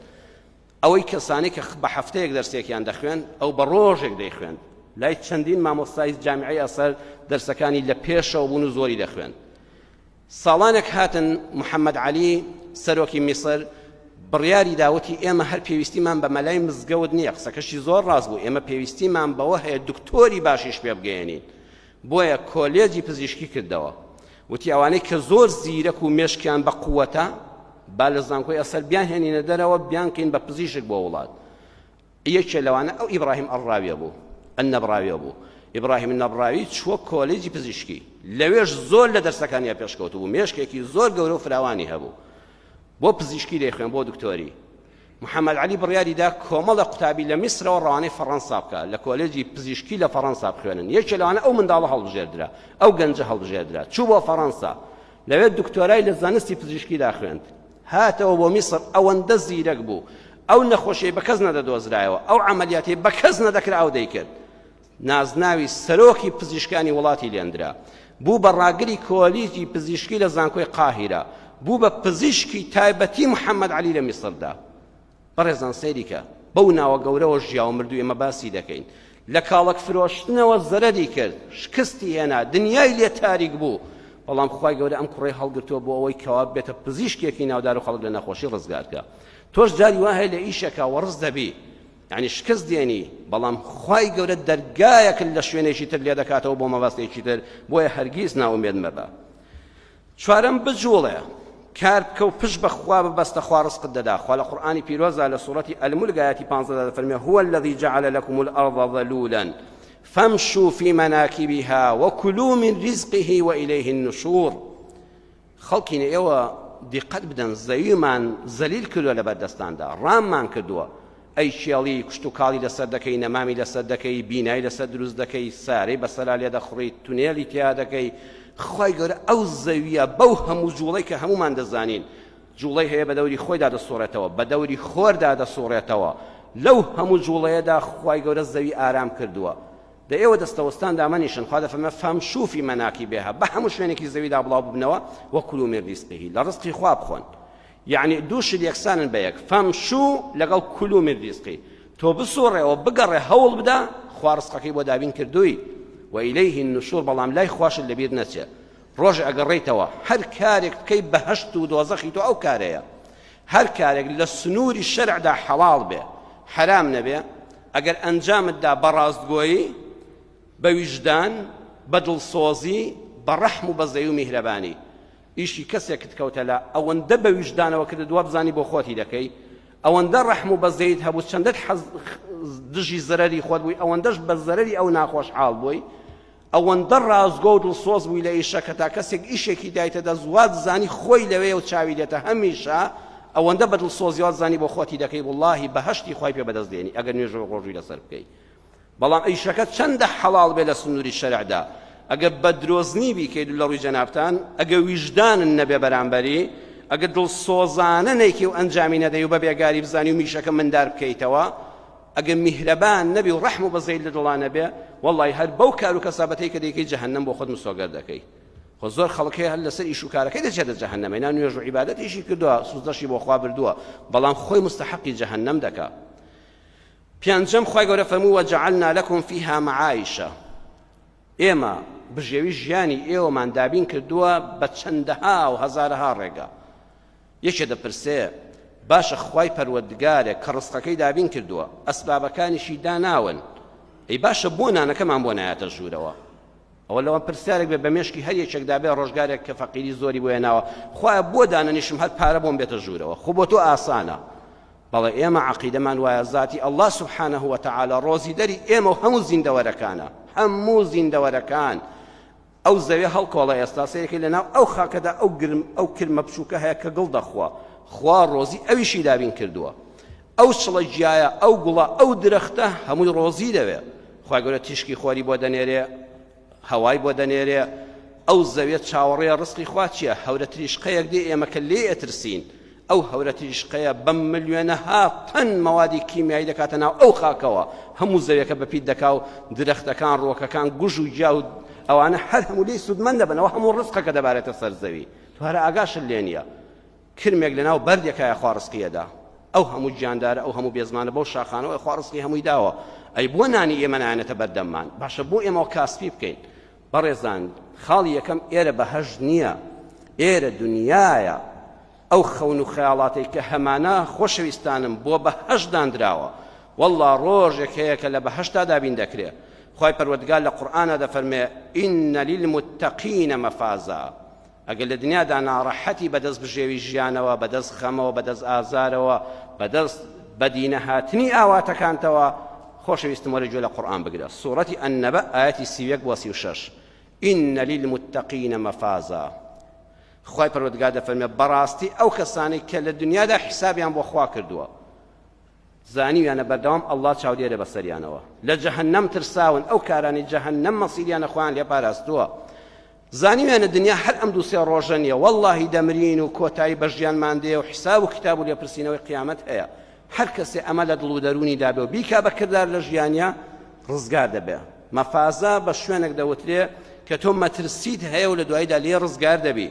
ئەوەی کەسانی کە بە هەفتەیەک دەرسێکیان دەخوێند ئەو بە ڕۆژێک دەیخوێند لای چەندین مامۆستای جامیعەی ئەسەر دەرسەکانی لە پێشەوە بوون و زۆری دەخوێند. ساڵانێک هاتن محەممەد عەلی سەرۆکی میسر بڕیاری دا وتی ئێمە هەر پێویستیمان بە مەلای مزگەوت نییە، قسەکەشی زۆر ڕاست بوو، ئێمە پێویستیمان بەوە هەیە دکتۆری باشیش پێ بگەیەنین، بۆیە کۆلێجی پزیشکی کردەوە، وتی ئەوانەی کە زۆر زیرەک و مێشکیان بە قووەتە با لە زانکۆی ئەسەر بیانهێنینە دەرەوە بیانکەین بە پزیشک بۆ وڵات. یەکێ لەوانە ئەو ئیبراهیم ئەڕاویە بوو، النەبراویە بوو. ئیبراهیم النەبراوی چووە کۆلێجی پزیشکی، لەوێش زۆر لە دەرسەکانیا پێشکەوتوو بوو، مێشکێکی زۆر گەورە و فراوانی هەبوو. بۆ پزیشکی دەیخوێند، بۆ دکتۆری. محەمەد عەلی بڕیاری دا کۆمەڵێک قوتابی لە میسرەوە ڕەوانەی فەڕەنسا بکا، لە کۆلێجی پزیشکی لە فەڕەنسا بخوێنن. یەکێ لەوانە ئەو منداڵە هەڵبژێردرا، ئەو گەنجە هەڵبژێردرا، چوو بۆ فەڕەنسا. لەوێ دکتۆرای لە زانستی پزیشکیدا خوێند. هاتەوە بۆ میسر، ئەوەندە زیرەک بوو، ئەو نەخۆشیەی بە کەس نەدەدۆزرایەوە، ئەو عەمەلیاتەی بە کەس نەدەکرا ئەو دەیکرد. نازناوی سەرۆکی پزیشکانی وڵاتی لێندرا. بوو بە ڕاگری کۆلیجی پزیشکی لە زانکۆی قاهیرە. بوو بە پزیشکی تایبەتی محەمەد عەلی لە میسردا. بەڕێزان سەیری کە، بەو ناوە گەورەوە ژیا و مرد و ئێمە باسی دەکەین. لە کاڵەک فرۆشتنەوە زەرەری کرد، شکستی هێنا، دنیای لێ تاریک بوو، بەڵام خوای گەورە ئەم کوڕەی هەڵگرتووە بۆ ئەوەی کەوا ببێتە پزیشکێکی ناودار و خەڵک لە نەخۆشی ڕزگار کا. تۆش جاری وا هەیە لە ئیشێکا وەڕس دەبی، یانی شکست دێنی، بەڵام خوای گەورە دەرگایەکت لە شوێنێکی تر لێ دەکاتەوە بۆ مەبەستێکی تر، بۆیە هەرگیز نائومێد مەبە. چوارەم، بجوڵێ، کار بکە و پشت بە خوا ببەستە خوا ڕزقت دەدا، خوا لە قورئانی پیرۆزدا لە سوڕەتی الملک ئایەتی 15 دا دەفەرموێ، هو الذی جعل لکم الارض ذلولا فامشوا فی مناکبها وکلوا من رزقه وإلیه النشور. خەڵکینە ئێوە دیقەت بدەن زەویمان زەلیل کردووە لەبەر دەستاندا ڕاممان کردووە ئەی کێڵی کشتوکاڵی لەسەر دەکەی، نەمامی لەسەر دەکەی، بینای لەسەر دروست دەکەی، سارەی بەسەرا لێ دەخوڕی، تونێلی تیا دەکەی، خوای گەورە ئەو زەویە بەو هەموو جوڵەی کە هەموومان دەزانین جوڵەی هەیە بە دەوری خۆیدا دەسوڕێتەوە، بە دەوری خۆردا دەسوڕێتەوە، لەو هەموو جوڵەیەدا خوای گەورە زەوی ئارام کردووە. دە ئێوە دەستەوەستان دامەنیشن، خوا دەفەرمێ فامشوا فی مناکبها، بە هەموو شوێنێکی زەویدا بڵاو ببنەوە، وکلوا من رزقه، لە ڕزقی خوا بخۆن. یەعنی دوو شت یەکسانن بە یەک فامشو لەگەڵ کلو من رزقی تۆ بسوڕێەوە بگەڕێ هەوڵ بدە خوا ڕزقەکەی بۆ دابین کردووی و ئیلەیه النشور بەڵام لای خواشت لەبیر نەچێ ڕۆژ ئەگەڕێیتەوە هەر کارێک بکەی بەهەشت و دۆزەخی تۆ ئەو کارەیە هەر کارێک لە سنووری شەرعدا حەڵاڵ بێ حەرام نەبێ ئەگەر ئەنجامت دا بە ڕاستگۆیی بە ویژدان بە دڵسۆزی بە ڕەحم و بەزەیی و میهرەبانی ئیشی کەسێکت کەوتە لا ئەوەندە بە ویژدانەوە کردت وابزانی بۆ خۆتی دەکەی ئەوەندە ڕەحم و بەزەیت هەبوو چەندەت حەز دژی زەرەری خۆت بووی ئەوەندەش بە زەرەری ئەو ناخۆشحاڵ بووی ئەوەندە ڕاستگۆ و دڵسۆز بووی لە ئیشەکە تا کەسێک ئیشێکی دایتە دەست وات زانی خۆی لەوێ و چاوی لێتە هەمیشە ئەوەندە بە دڵسۆزی وات زانی بۆ خۆتی دەکەی وەڵاهی بەهەشتی خوای پێ بەدەست دێنی ئەگەر نوێژ و ڕۆژووی لەسەر بکەی بەڵام ئیشەکە چەندە حەڵاڵ بێ لە سنووری شەرعدا ئەگە بە درۆزنی بیکەیت لە ڕووی جەنابتان ئەگە ویژدانن نەبێ بەرامبەری ئەگە دڵسۆزانە نەیکەی و ئەنجامی نەدەی و بە بێگاری بزانی و میشەکە مندار بکەیتەوە ئەگە میهرەبان نەبی و ڕەحم و بەزەیت لە دڵا نەبێ وەڵی هەر بەو کار و کەسابەتەی کە دەیکەی جەهەنەم بۆ خۆت مسۆگەر دەکەی خۆ زۆر خەڵک هەیە هەر لەسەر ئیش و کارەکەی دەچێتە جەهەنەمەی نا نوێژ و عیبادەتیشی کردووە سوزدەشی بۆ خوا بردووە بەڵام خۆی مستحقی جەهەنەم دەکا پێنجەم، خوای گەورە فەرمووی، وجعلنا لکم فیها معایش، ئێمە بژێوی ژیانی ئێوەمان دابین کردووە بە چەندەها و هەزارەها ڕێگا. یەکێ دەپرسێ، باشە خوای پەروەردگارێک کە ڕزقەکەی دابین کردووە، ئەسبابەکانیشی داناون، ئەی باشە بۆ نانەکەمان بۆ نایەتە ژوورەوە؟ ئەوە لەوە پرسیارێک بێ بە مێشکی هەر یەکێکدا بێ ڕۆژگارێک کە فەقیری زۆری بۆ هێناوە، خوایە بۆ دانەنیشم هەر پارە بۆم بێتە ژوورەوە، خۆ بۆ تۆ ئاسانە. بەڵێ ئێمە عەقیدەمان وایە زاتی اللە سبحانە وتعالی ڕۆزیدەری ئێمە و هەموو زیندەوەرەکانە هەموو زیندەوەرەکان ئەو زەوێ هەڵکۆڵە ئێستا سەیرەکەی لەناو ئەو خاکەدا ئەو گرم ئەو کرمە بچووکە هەیە کە گڵ دەخوا خوا ڕۆزی ئەویشی دابین کردووە ئەو چڵە گیایە ئەو گوڵە ئەو درەختە هەمووی ڕۆزی دەوێ خوای گەورە تیشکی خۆری بۆ دەنێرێ هەوای بۆ دەنێرێ ئەو زەویە چاوەڕێیە ڕزقی خوا چیە هەورە تریشقەیەک دێ ئێمە کە لێی ئەترسین ئەو هەورە تریشقەیە بە ملیۆنەها تەن مەوادی کیمیایی دەکاتە ناو ئەو خاکەوە هەموو زەویەکە بەپیت دەکا و درەختەکان ڕووەکەکان گوژ و گیا و ئەوانە هەر هەموو لێی سوودمەند دەبنەوە هەموو ڕزقەکە دەبارێتە سەر زەوی تۆ هەر ئاگاشت لێ نییە کرمێک لەناو بەردێکایە خوا ڕزقی ئەدا ئەو هەموو گیاندارە ئەو هەموو بێزمانە بەو شاخانەوە خوا ڕزقی هەمووی داوە ئەی بۆ نانی ئێمە نایەنێتە بەردەممان باشە بۆ ئێمەوە کاسپی بکەین بەڕێزان خاڵی یەکەم ئێرە بەهەشت نییە. ئێرە دنیایە ئەو خەون و خەیاڵاتەی کە هەمانە خۆشەویستانم بۆ بەهەشت داندراوە واللە ڕۆژێک هەیە کە لە بەهەشتا دابین دەکرێ خوای پەروەردگار لە قورئانا دەفەرمێ ان للمتقین مفازا ئەگەر لە دنیادا ناڕەحەتی بەدەست بژێوی ژیانەوە بەدەست خەمەوە بەدەست ئازارەوە بەدەست بەدینەهاتنی ئاواتەکانتەوە خۆشەویستم وەرە گوێ لە قورئان بگرە سوڕەتی النبأ ئایەتی 31 بۆ 36 ان للمتقین مفازا خوای پەروەردگار دەفەرمێ بەڕاستی ئەو کەسانەی کە لە دنیادا حیسابیان بۆ خوا کردووە زانیویانە بەردەوام ئەڵڵا چاودێرە بەسەریانەوە لە جەهەنەم ترساون ئەو کارانەی جەهەنەم مەسیریانە خۆیان لێ پاراستووە زانیویانە دنیا هەر ئەم دوو سێ ڕۆژە نییە وەڵڵاهی دەمرین و کۆتایی بە ژیانمان دێ و حیساب و کتاب و لێپرسینەوەی قیامەت هەیە هەر کەسێ ئەمە لە دڵ و دەروونی دابێ و بیکا بە کردار لە ژیانیا ڕزگار دەبێ مەفازە بە شوێنێک دەوترێ کە تۆ مەترسیت هەیە و لە دواییدا لێ ڕزگار دەبی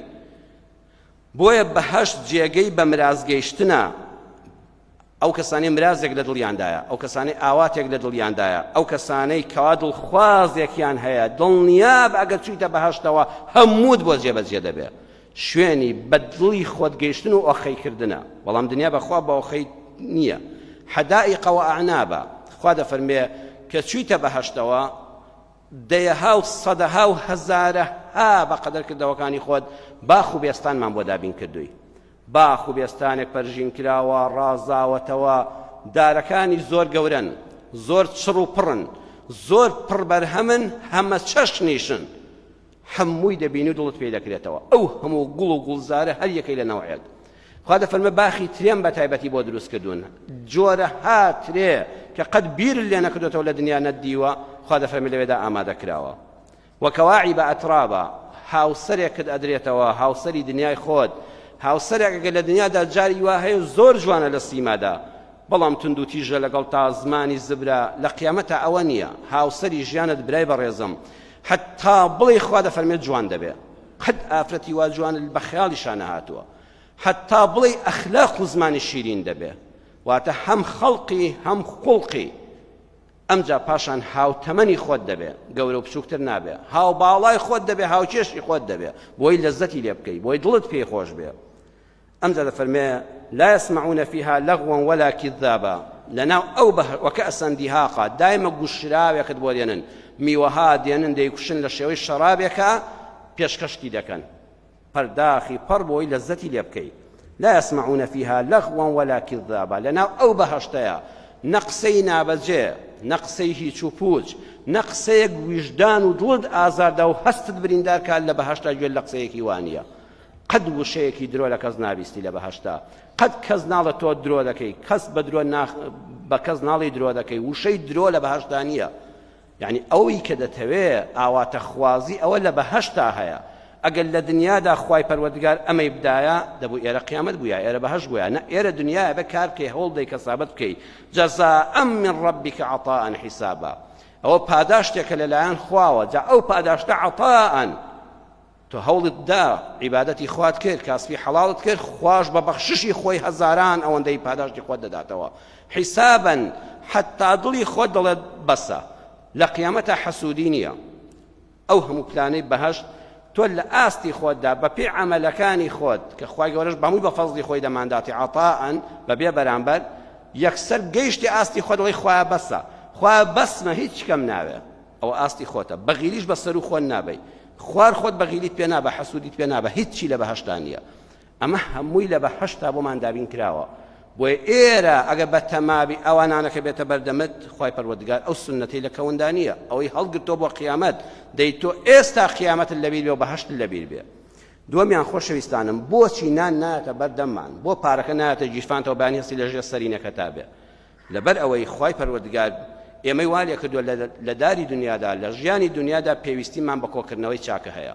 بۆیە بەهەشت جێگەی بە مراز گەیشتنە ئەو کەسانەی مرازێک لە دڵیاندایە ئەو کەسانەی ئاواتێک لە دڵیاندایە ئەو کەسانەی کەوا دڵخوازێکیان هەیە دڵنیاب ئەگەر چوویتە بەهەشتەوە هەمووت بۆ جێبەجێ دەبێ شوێنی بە دڵی خۆت گەیشتن و ئۆخەی کردنە بەڵام دنیا بەخوا بە ئۆخەی نییە حەدائیقە و ئەعنابە خوا دەفەرمێ کە چوویتە بەهەشتەوە دەیەها و سەدەها و هەزارەها بە قەدەر کردەوەکانی خۆت باخ و بێستانمان بۆ دابین کردووی باخ و بێستانێک پەرژین کراوە ڕازاوەتەوە دارەکانی زۆر گەورەن زۆر چڕ و پڕن زۆر پڕ بەرهەمن هەمە چەشنیشن هەمووی دەبینی و دڵت پێی دەکرێتەوە ئەو هەموو گوڵ و گوڵزارە هەر یەکەی لە نەوعێک خوا دەفەرمێ باخی ترێم بە تایبەتی بۆ دروست کردوون جۆرەها ترێ کە قەت بیرت لێ نەکردۆتەوە لە دنیا نەتدیوە خوا دەفەرمێ لەوێدا ئامادە کراوە وەکەواعی بە ئەترابە هاوسەرێکت ئەدرێتەوە هاوسەری دنیای خۆت هاوسەرێک ئەگەر لە دنیادا جاری وا هەیە زۆر جوانە لە سیمادا بەڵام توندوتیژە لەگەڵ تا زمانی زبرە لە قیامەتا ئەوە نییە هاوسەری ژیانت برای بەڕێزم حتا بڵێی خوا دەفەرمێت جوان دەبێ قەت ئافرەتی وا جوان بە خەیاڵیشا نەهاتووە حتا بڵێی ئەخلاق و زمانی شیرین دەبێ واتە هەم خەڵقی هەم خوڵقی ئەمجا پاشان هاوتەمەنی خۆت دەبێ گەورە و بچووکتر نابێ هاوباڵای خۆت دەبێ هاوکێشی خۆت دەبێ بۆی لەزەتی لێ بکەی بۆی دڵت پێی خۆش بێ ئەمجا دەفەرمێ لا يسمعون فيها لغوا ولا كذابا لەناو ئەو بە وكأسا دهاقا دایمە گوشراوێکت بۆ دێنن میوەها دێنن دەیکوشن لە شێوەی شەرابێکە پێشکەشتی دەکەن پەرداخی پەڕ بۆی لەزەتی لێ بکەی لا يسمعون فيها لغوا ولا كذابا لەناو ئەو بەهەشتەیە نە قسەی نابەجێ نە قسەی هیچ و پوچ نە قسەیەک ویژدان و دڵت ئازاردا و هەستت بریندار کات لە بەهەشتا گوێت لە قسەیەکی وانە قەت وشەیەکی درۆ لە کەس نابیستی لە بەهەشتا قەت کەس ناڵێ تۆ درۆ دەکەی کەس بە درۆ ناخ بە کەس ناڵی درۆ دەکەی وشەی درۆ لە بەهەشتا نییە یعنی ئەوی کە دەتەوێ ئاواتەخوازی ئەوە لە بەهەشتا هەیە ئەگەر لە دنیادا خوای پەروەردگار ئەمەی بدایە دەبوو ئێرە قیامەت بووە ئێرە بەهەشت بووە نە ئێرە دنیاە بە کار بکەی هەوڵ دەی کەسابەت بکەی جەزاء من ربک عطاء حسابا ئەوە پاداشتێکە لەلایەن خواوە جا ئەو پاداشتە عطاء تۆ هەوڵت دا عیبادەتی خوات کرد کاسبی حەڵاڵت کرد خواش بە بەخششی خۆی هەزاران ئەوەندەی پاداشتی خۆت دەداتەوە حیسابا حتا دڵی خۆت دەڵێت بەسە لە قیامەتە حەسوودی نییە ئەو هەموو پلانەی بەهەشت تۆ لە ئاستی خۆتدا بەپێی عەمەلەکانی خۆت کە خوای گەورەش بەمووی بە فەزڵی خۆی دەمانداتی عەتائەن بەبێ بەرامبەر یەکسەر گەیشتی ئاستی خۆت دەڵێی خوایە بەسە خوایە بەسمە هیچ کەم ناوێ ئەوە ئاستی خۆتە بەغیلیش بە سەرو خۆت نابەی خوار خۆت بەغیلیت پێ نابە حەسودیت پێ نابە هیچی لە بەهەشتا نییە ئەمە هەمووی لە بەهەشتا بۆمان دابین کراوە بۆیە ئێرە ئەگەر بە تەمابی ئەوە نانەکە بێتە بەردەمت خوای پەروەردگار ئەو سوننەتەی لە کەوندا نییە ئەوەی هەڵگرتۆ بۆ قیامەت دەی تۆ ئێستا قیامەتت لەبیر بێ و بەهەشتت لەبیر بێ دووەمیان خۆشەویستانم بۆچی نان نایەتە بەردەممان بۆ پارەکە نایەتە گیرفانتەوە بەیانی هەستی لەژێر سەرینەکەتا بێ لەبەر ئەوەی خوای پەروەردگار ئێمەی وا لێکردووە لە داری دنیادا لە ژیانی دنیادا پێویستیمان بە کۆکردنەوەی چاکە هەیە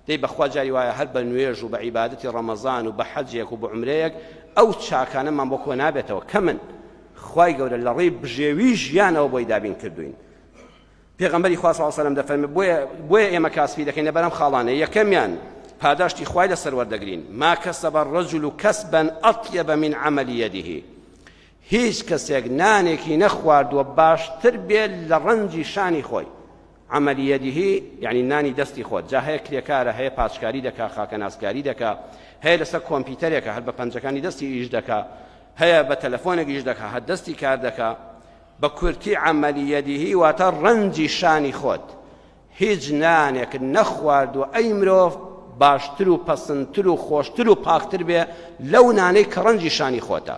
دەی بەخوا جاری وایە هەر بە نوێژ و بە عیبادەتی ڕەمەزان و بە حەجێک و بە عومرەیەک ئەو چاکانەمان بۆ کۆ نابێتەوە کەمن خوای گەورە لە ڕێی بژێوی ژیانەوە بۆی دابین کردوین پێغەمبەری خوا صلی الله علیه و سلم دەفەرمێ بۆیە بۆیە ئێمە کاسبی دەکەین لەبەر ئەم خاڵانە یەکەمیان پاداشتی خوای لەسەر وەردەگرین ما کەسب الرجل کسبا اطیب من عمل یده هیچ کەسێک نانێکی نەخواردووە باشتر بێت لە ڕەنجی شانی خۆی. عمل یده یعنی نانی دەستی خۆت جا هەیە کرێکارە هەیە پاچکاری دەکا خاکەناسکاری دەکا هەیە لەسەر کۆمپیوتەرێکە هەر بە پەنجەکانی دەستی ئیش دەکا هەیە بە تەلەفۆنێک ئیش دەکا هەر دەستی کار دەکا بە کورتی عمل یده واتە ڕەنجی شانی خۆت هیچ نانێکت نەخواردووە ئەی مرۆڤ باشتر و پەسندتر و خۆشتر و پاکتر بێ لەو نانەی کە ڕەنجی شانی خۆتە.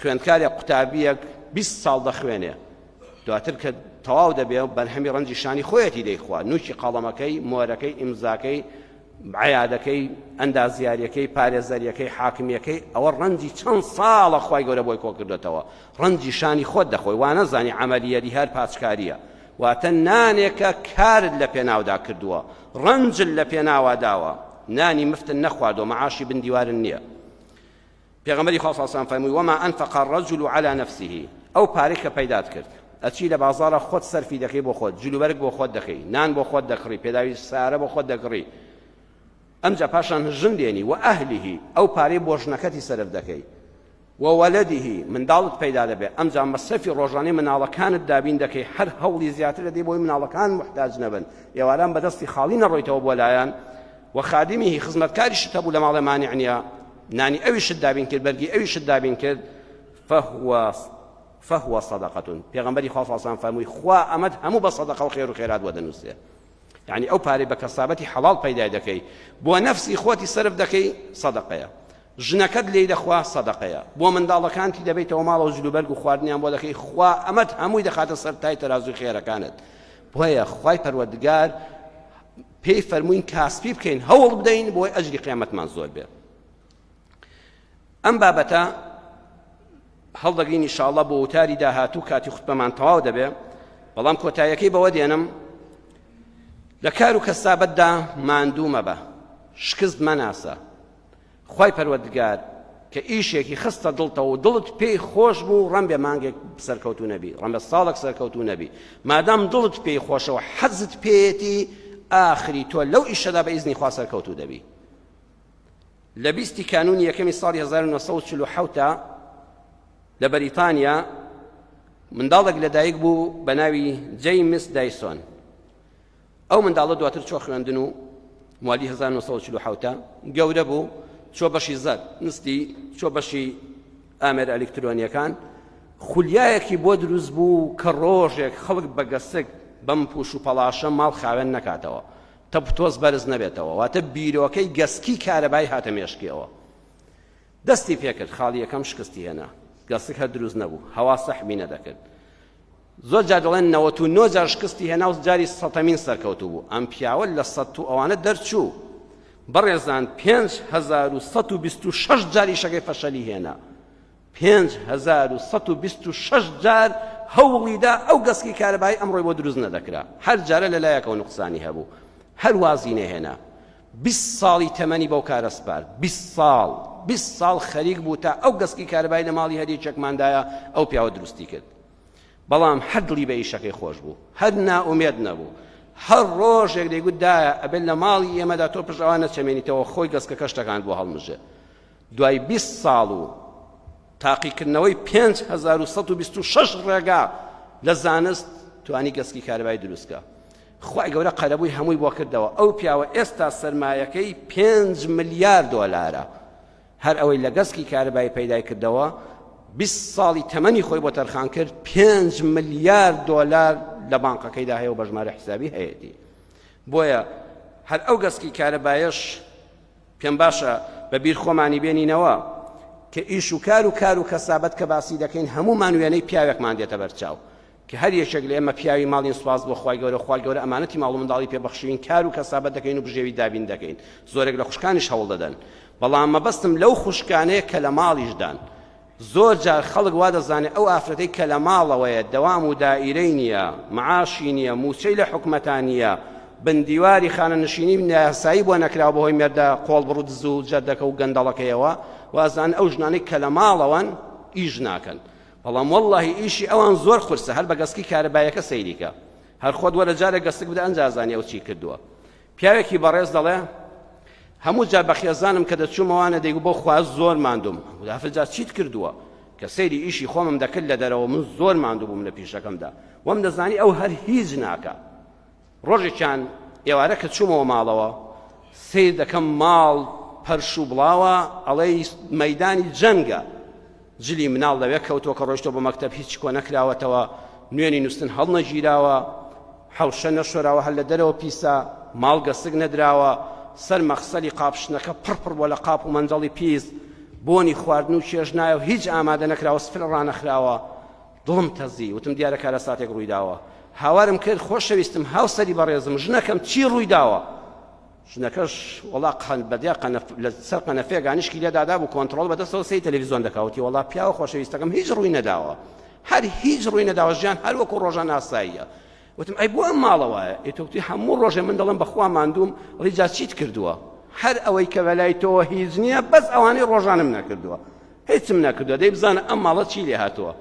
خوێندکارێک قوتابییەک 20 ساڵ دەخوێنێ دواتر کە تەواو دەبێ بەرهەمی ڕەنجی شانی خۆیەتی دەیخوا نوکی قەڵەمەکەی مۆرەکەی ئیمزاکەی عیادەکەی ئەندازیاریەکەی پارێزەریەکەی حاکمیەکەی ئەوە ڕەنجی چەند ساڵە خوای گەورە بۆی کۆکردێتەوە ڕەنجی شانی خۆت دەخۆی وانەزانی عەمەلیەتی هەر پاچکاریە واتە نانێکە کارت لە پێناودا کردووە، ڕەنجت لە پێناوا داوە، نانی مفتت نەخواردووە، مەعاشی بن دیوارت نییە. پێغەمبەری خوا صلی الله فەرمووی وما انفق الرجل على نفسه ئەو پارەی کە پەیدات کرد ئەچی لە بازاڕە خۆت سەرفی دەکەی بۆ خۆت جلوبەرگ بۆ خۆت دەکەی نان بۆ خۆت دەکڕی پێداویست سارە بۆ خۆت دەکڕی ئەمجا پاشان ژن دێنی و ئەهلیه ئەو پارەی بۆ ژنەکەتی سەرف دەکەی وولده، منداڵت پەیدا دەبێ، ئەمجا مەسرەفی ڕۆژانەی مناڵەکانت دابین دەکەی، هەر هەوڵی زیاتر دەدەی بۆی مناڵەکان موحتاج نەبن، ئێواران بە دەستی خاڵی نەڕۆیتەوە بۆ لایان، وخادمه، خزمەتکاریشت هەبوو لە ماڵێ مانع نیە، نانی ئەویشت دابین کرد، بەرگی ئەویشت دابین کرد، فهو فهو صدقة، پێغەمبەری خوا صلی اللە علیه و سلم فەرمووی خوا ئەمەت هەموو بە سەدەقە و خێر و خێرات بۆ دەنووسێ. یعنی ئەو پارەی بە کەسابەتی حەڵاڵ پەیدای دەکەی بۆ نەفسی خۆتی سەرف دەکەی سەدەقەیە ژنەکەت لێی دەخوا سەدەقەیە بۆ منداڵەکانتی دەبیتەوە ماڵەوە جلوبەرگ و خواردنیان بۆ دەکەی خوا ئەمەت هەمووی دەخاتە سەر تای تەرازوی خێرەکانت بۆیە خوای پەروەردگار پێی فەرمووین کاسپی بکەین هەوڵ بدەین بۆی ئەجری قیامەتمان زۆر بێ ئەم بابەتە هەڵدەگرین ئیشاڵڵا بۆ وتاری داهاتوو کاتی خوتبەمان تەواو دەبێ بەڵام کۆتاییەکەی بەوە دێنم لە کار و کەسابەتدا ماندوو مەبە شکست مەناسە خوای پەروەردگار کە ئیشێکی خستە دڵتەوە و دڵت پێی خۆش بوو ڕەنبێ مانگێک سەرکەوتوو نەبی ڕەنبە ساڵێک سەرکەوتوو نەبی مادام دڵت پێی خۆشەوە حەزت پێیەتی ئاخری تۆ لەو ئیشەدا بە ئیزنی خوا سەرکەوتوو دەبی لە بیستی کانوونی یەکەمی ساڵی 1947 لە بەریتانیا منداڵێک لەدایک بوو بە ناوی جەیمس دایسۆن ئەو منداڵە دواتر چۆ خوێندن و موالی 1940 گەورە بوو چۆ بەشی زەد نستی چۆ بەشی ئامێرە ئەلیکترۆنیەکان خولیایەکی بۆ دروست بوو کە ڕۆژێک خەڵک بە گەسک بەم پوش و پەڵاشە ماڵ خاوێن نەکاتەوە تەپ تۆز بەرز نەبێتەوە واتە بیرۆکەی گەسکی کارەبای هاتە مێشکیەوە دەستی پێکرد خاڵی یەکەم شکستی هێنا گەسک هەر دروست نەبوو هەوا سەحبی نەدەکرد زۆر جار دەڵێن 99 جار شکستی هێنا و جاری سەتەمین سەرکەوتوو بوو ئەم پیاوە لە سەد و ئەوانە دەرچوو بەڕێزان 5126 جار ئیشەکەی فەشەلی هێنا 5126 جار هەوڵیدا ئەو گەسکی کارەبایی ئەمڕۆی بۆ دروست نەدەکرا هەر جارە لەلایەکەوە نوقسانی هەبوو هەر وازی نەهێنا 20 ساڵی تەمەنی بەو کارە سپارد 20 ساڵ 20 ساڵ خەریک بوو تا ئەو گەسکی کارەبای لە ماڵی هەریەکێکماندایە ئەو پیاوە دروستی کرد بەڵام هەر دڵی بە ئیشەکەی خۆش بوو، هەر نائومێد نەبوو. هەر ڕۆژێک دەیگوت دایە ئەبێت لە ماڵی ئێمەدا تۆ پشت ئەوان نەچەمێنیتەوە، خۆی گەسکەکەش تەکاند بۆ هەڵمژێ. دوای 20 ساڵ و تاقیکردنەوەی 5126 ڕێگا لە زانست توانی گەسکی کارەبای دروست کا. خوای گەورە قەرەبووی هەمووی بۆ کردەوە. ئەو پیاوە ئێستا سەرمایەکەی 5 ملیار دۆلارە. هەر ئەوەی لە گەسکی کارەبایی پەیدای کردەوە، 20 ساڵی تەمەنی خۆی بۆ تەرخان کرد، 5 ملیار دۆلار لە بانقەکەیدا هەیە و بە ژمارە حیسابی هەیەتی. بۆیە هەر ئەو گەسکی کارەبایەش پێم باشە بە بیر خۆمانی بێنینەوە کە ئیش و کار و کار و کەسابەت کە باسی دەکەین هەموومان وێنەی پیاوێکمان دێتە بەرچاو کە هەر یەکێک لە ئێمە پیاوی ماڵین سوپاس بۆ خوای گەورە خوای گەورە ئەمانەتی ماڵ و منداڵی پێ بەخشیوین کار و کەسابەت دەکەین و بژێوی دابین دەکەین زۆرێک لە خوشکانیش هەوڵ دەدەن بەڵام مەبەستم لەو خوشکانەیە کە لە ماڵیشدان زۆر جار خەڵک وا دەزانێت ئەو ئافرەتەی کە لە ماڵەوەیە دەوام و دائیرەی نییە معاشی نییە موچەی لە حکومەتان نییە بندیواری خانەنشینی نایاسایی بۆ نەکراوە بەهۆی مێردە قۆڵبڕ و دز و جەردەکە و گەندەڵەکەیەوە وازان ئەو ژنانەی کە لە ماڵەوەن ئیش ناکەن بەڵام وەڵڵاهی ئیشی ئەوان زۆر قورسە هەر بە گەسکی کارەبایەکە سەیری کە هەر خۆت وەرە جارێک گەسک بدە ئەنجا زانی ئەو چی کردووە پیاوێکی بەڕێز دەڵێ هەموو جار بە خێزانم کە دەچوومەوانە دەیگو بۆ خوا زۆر ماندووم دافر جا چیت کردووە کە سەیری ئیشی خۆمم دەکرد لە دەرەوە من زۆر ماندوو بووم لە پیشەکەمدا وەم دەزانی ئەو هەر هیچ ناکە. ڕۆژێکیان ئێوارە کە چوومەوە ماڵەوە سەیر دەکەم ماڵ پەرش و بڵاوە، ئەڵێی مەیدانی جەنگە. جلی مناڵ لەوێ کەوتووە کە ڕۆیشتووە بۆ مەکتەب هیچ کۆ نەکراوەتەوە، نوێنی نووستن هەڵنەگیراوە، حەوشە نەشۆراوە هەر لە دەرەوە پیسە، ماڵ گەسک نەدراوە، سەر مەخسەلی قاپشتنەکە پڕ پڕ بووە لە قاپ و مەنجەڵی پیس، بۆنی خواردن و چێژ نایە و هیچ ئامادە نەکراوە، سفرە ڕانەخراوە. دڵم تەزی، وتم دیارە کارەساتێک ڕوویداوە. هاوارم کرد، خۆشەویستم، هاوسەری بەڕێزم، ژنەکەم، چی ڕوویداوە؟ ژنەکەش وەڵا قەن بەدیا قەنەف لەسەر قەنەفەیەک ئانیشکی لێ دادابوو، کۆنتڕۆڵ بەدەستەوە سەیری تەلەڤیزیۆن دەکا، وتی وەڵا پیاوە خۆشەویستەکەم هیچ ڕووی نەداوە، هەر هیچ ڕووی نەداوە، ژیان هەر وەکوو ڕۆژان ئاساییە. وتم ئەی بۆ ئەم ماڵە وایە؟ ئەی تۆ وتی هەموو ڕۆژێ من دەڵێم بەخوا ماندووم، ئەڵێی جا چیت کردووە؟ هەر ئەوەی کە بەلای تۆوە هیچ نییە، بەس ئەوانەی ڕۆژانم نەکردووە. هیچم نەکردووە دەی بزانە ئەم ماڵە چی لێ هاتووە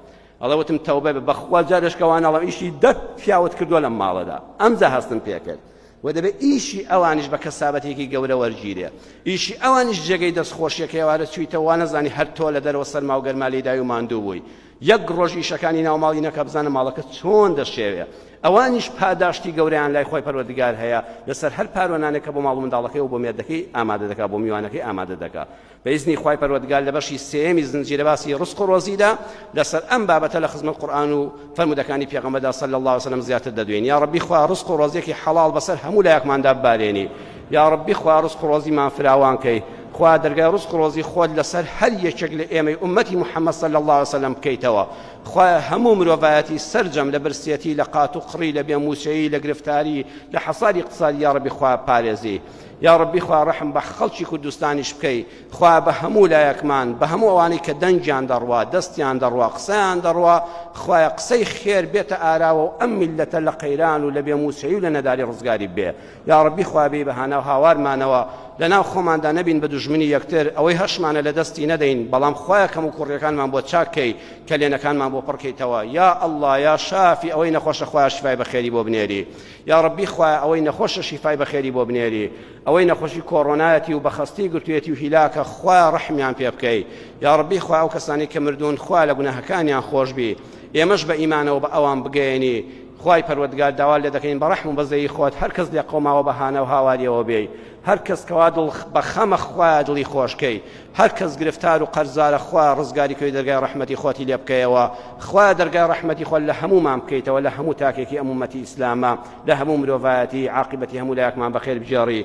ئەڵێ وتم تەوبە بە بەخوا جارێش کە وانەڵم ئیشی دە پیاوت کردووە لەم ماڵەدا ئەمجا هەستم پێکرد و دەبێت ئیشی ئەوانیش بە کەسابەتێکی گەورە وەرگیرێ ئیشی ئەوانیش جێگەی دەست خۆشیەکە ئێوارە چوویتەوە وانەزانی هەر تۆ لە دەرەوە سەرما و گەرما لێدای و ماندوو بووی یەک ڕۆژ ئیشەکانی ناو ماڵی نەکە بزانە ماڵەکە چۆن دەشێوێ ئەوانیش پاداشتی گەورەیان لای خۆی پەروەردگار هەیە لەسەر هەر پاروەنانێک کە بۆ ماڵ و منداڵەکەی و بۆ مێردەکەی ئامادە دەکا بۆ میوانەکەی ئامادە دەکا بە ئیزنی خوای پەروەردگار لە بەشی سێیەمی زنجیرە باسی ڕزق و ڕۆزیدا لەسەر ئەم بابەتە لە خزمەت قورئان و فەرموودەکانی پێغەمبەردا صلی اللە علیه وسلم زیاتر دەدوێین. یا ڕەبی خوا ڕزق و ڕۆزیەکی حەڵاڵ بەسەر هەموو لایەکماندا ببارێنی. یا ڕەبی خوا ڕزق و ڕۆزیمان فراوان کەی. خوا دەرگای ڕزق و ڕۆزی خۆت لەسەر هەر یەکێک لە ئێمەی ئوممەتی محمد صلی اللە علیه وسلم بکەیتەوە. خوایە هەموو مرۆڤایەتی سەرجەم لە برسیەتی لە قات و قڕی لە بێ مووچەیی لە گرفتاری لە حەساری اقتصادی یا ڕەبی خوا پارێزی. یاڕەبی خوا ڕەحم بە خەڵکی کوردستانیش بکەی خوا بە هەموو لایەکمان بە هەموو ئەوانەی کە دەنگیان دەڕوا دەستیان دەڕوا قسەیان دەڕوا خوایە قسەی خێر بێتە ئاراوە و ئەم میللەتە لە قەیران و لە بێ مووچەیی و لە نەداری ڕزگاری بێ یاڕەبی خوا بێی بە هانا و هاوارمانەوە لەناو خۆماندا نەبین بە دوژمنی یەکتر ئەوەی هەشمانە لە دەستی نەدەین بەڵام خوایە کەم و کوڕیەکانمان بۆ چاک کەی کەلێنەکانمان بۆ پڕکەیتەوە یا ئەڵڵا یا شافی ئەوەی نەخۆشە خوایە شفای بەخێری بۆ بنێری یاڕەبی خوایە ئەوەی نەخۆشە شیفای بەخێری بۆ بنێری ئەوەی نەخۆشی کۆڕۆنایەتی و بەخەستی گرتویەتی و هیلاکە خوایە ڕەحمیان پێ بکەی یاڕەبی خوایە ئەو کەسانەی کە مردوون خوایە لە گوناهەکانیان خۆش بی ئێمەش بە ئیمانەوە بە ئەوان بگەیەنی خوای پەروەردگار داوا لێ دەکەین بە ڕەحم و بەزەیی خۆت هەر کەس لێ قەوماوە بە هانا و هاواریەوە بێی هەر کەس کەوا دڵ بە خەمە خوایە دڵی خۆش کەی هەر کەس گرفتار و قەرزارە خوایە ڕزگاری کەی دەرگای ڕەحمەتی خۆتی لێ بکەیەوە خوایە دەرگای ڕەحمەتی خۆت لە هەموومان بکەیتەوە لە هەموو تاکێکی ئەم ئومەتی ئیسلامە لە هەموو مرۆڤایەتی عاقبەتی هەموو لایەکمان بەخێر بگێڕی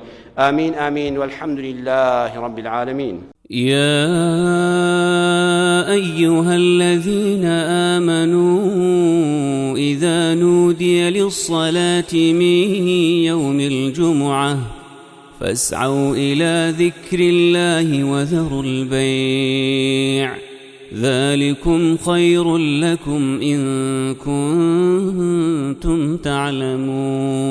آمین آمین والحمد لله رب العالمین. يا أيها الذين آمنوا إذا نودي للصلاة من يوم الجمعة فاسعوا إلى ذكر الله وذروا البيع ذلكم خير لكم إن كنتم تعلمون.